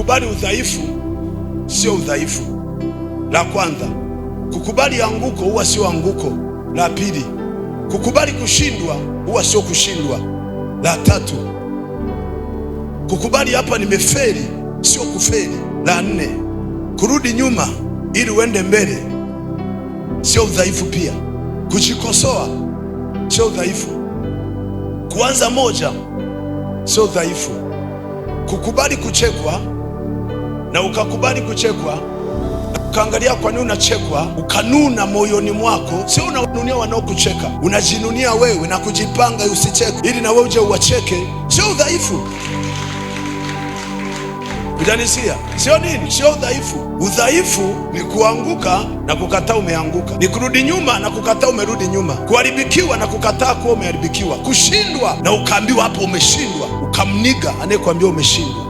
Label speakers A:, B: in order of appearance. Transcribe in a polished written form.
A: Kukubali udhaifu sio udhaifu. La kwanza, kukubali anguko huwa sio anguko. La pili, kukubali kushindwa huwa sio kushindwa. La tatu, kukubali hapa nimefeli sio kufeli. La nne, kurudi nyuma ili uende mbele sio udhaifu pia. Kujikosoa sio udhaifu. Kuanza moja sio udhaifu. Kukubali kuchekwa na ukakubali kuchekwa, ukaangalia kwa nini unachekwa, ukanuna moyoni mwako. Sio unanunia wanaokucheka, unajinunia wewe na kujipanga usicheke, ili na wewe uje uwacheke. Sio udhaifu. Ujanisia sio nini? Sio udhaifu. Udhaifu ni kuanguka na kukataa umeanguka, ni kurudi nyuma na kukataa umerudi nyuma, kuharibikiwa na kukataa kuwa umeharibikiwa, kushindwa na ukaambiwa hapo umeshindwa, ukamniga anayekuambia umeshindwa.